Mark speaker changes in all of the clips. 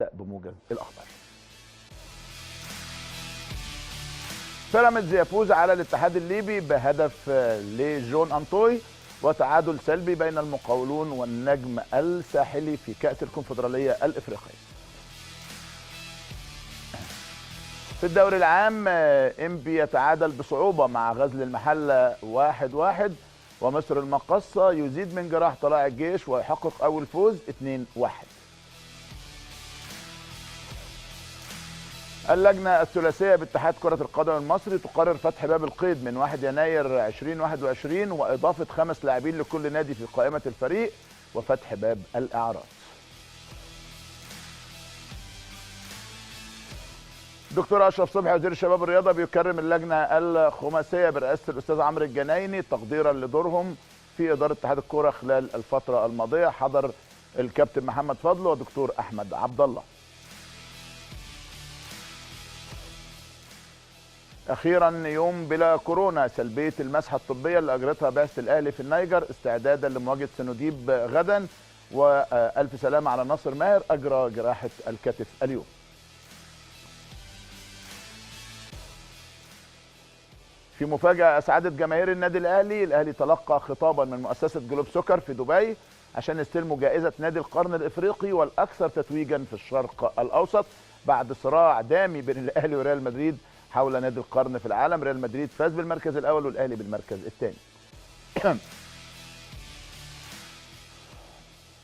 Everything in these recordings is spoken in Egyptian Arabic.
Speaker 1: بموجز الاخبار. بيراميدز يفوز على الاتحاد الليبي بهدف لجون أنطوي، وتعادل سلبي بين المقاولون والنجم الساحلي في كأس الكونفدرالية الإفريقية. في الدوري العام إنبي يتعادل بصعوبة مع غزل المحلة 1-1، ومصر المقصة يزيد من جراح طلائع الجيش ويحقق أول فوز 2-1. اللجنة الثلاثية باتحاد كرة القدم المصري تقرر فتح باب القيد من 1 يناير 2021 وإضافة 5 لاعبين لكل نادي في قائمة الفريق وفتح باب الإعارات. دكتور أشرف صبحي وزير الشباب والرياضة بيكرم اللجنة الخماسية برئاسة الأستاذ عمرو الجنايني تقديرا لدورهم في إدارة اتحاد الكرة خلال الفترة الماضية. حضر الكابتن محمد فضل ودكتور أحمد عبد الله. أخيرا يوم بلا كورونا، سلبية المسحة الطبية اللي أجرتها بعثة الأهلي في النيجر استعدادا لمواجهة سنوديب غدا، وألف سلامة على ناصر ماهر أجرى جراحة الكتف اليوم. في مفاجأة أسعدت جماهير النادي الأهلي، الأهلي تلقى خطابا من مؤسسة جلوب سكر في دبي عشان يستلموا جائزة نادي القرن الإفريقي والأكثر تتويجا في الشرق الأوسط بعد صراع دامي بين الأهلي وريال مدريد حول نادي القرن في العالم. ريال مدريد فاز بالمركز الأول والأهلي بالمركز الثاني.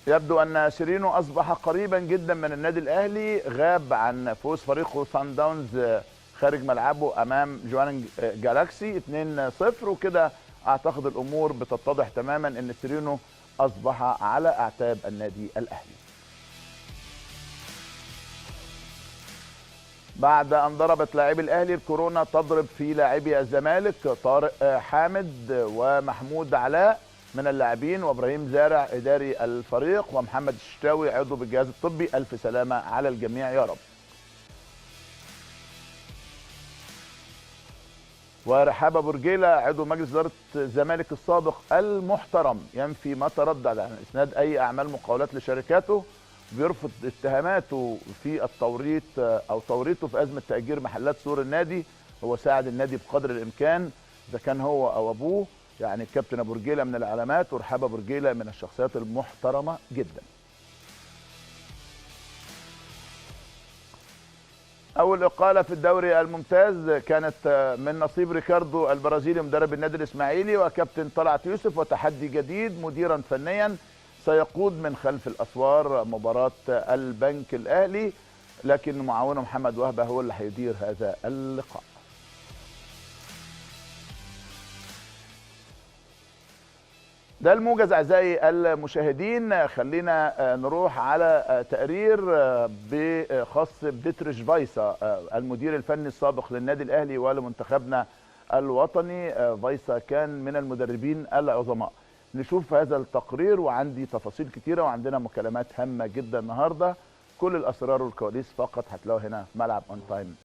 Speaker 1: يبدو أن سيرينو أصبح قريبا جدا من النادي الأهلي، غاب عن فوز فريقه سان داونز خارج ملعبه أمام جوانج جالاكسي 2-0، وكده أعتقد الأمور بتتضح تماما أن سيرينو أصبح على أعتاب النادي الأهلي. بعد أن ضربت لاعبي الأهلي الكورونا تضرب في لاعبي الزمالك، طارق حامد ومحمود علاء من اللاعبين وابراهيم زارع إداري الفريق ومحمد الشتاوي عضو بالجهاز الطبي. ألف سلامة على الجميع يا رب. ورحاب أبو رجيلة عضو مجلس إدارة الزمالك السابق المحترم ينفي ما تردد عن إسناد أي أعمال مقاولات لشركاته، بيرفض اتهاماته في التوريط او توريطه في ازمة تاجير محلات سور النادي. هو ساعد النادي بقدر الامكان اذا كان هو او ابوه، يعني الكابتن ابو رجيله من العلامات ورحاب ابو رجيله من الشخصيات المحترمة جدا. اول اقاله في الدوري الممتاز كانت من نصيب ريكاردو البرازيلي مدرب النادي الاسماعيلي وكابتن طلعت يوسف، وتحدي جديد مديرا فنيا سيقود من خلف الأسوار مباراة البنك الأهلي، لكن معاونه محمد وهبة هو اللي هيدير هذا اللقاء. ده الموجز أعزائي المشاهدين. خلينا نروح على تقرير بخاص بديتريش فايسا المدير الفني السابق للنادي الأهلي ولمنتخبنا الوطني. فايسا كان من المدربين العظماء. نشوف هذا التقرير، وعندي تفاصيل كتيرة وعندنا مكالمات هامة جدا النهاردة. كل الأسرار والكواليس فقط هتلاقوها هنا في ملعب اون تايم.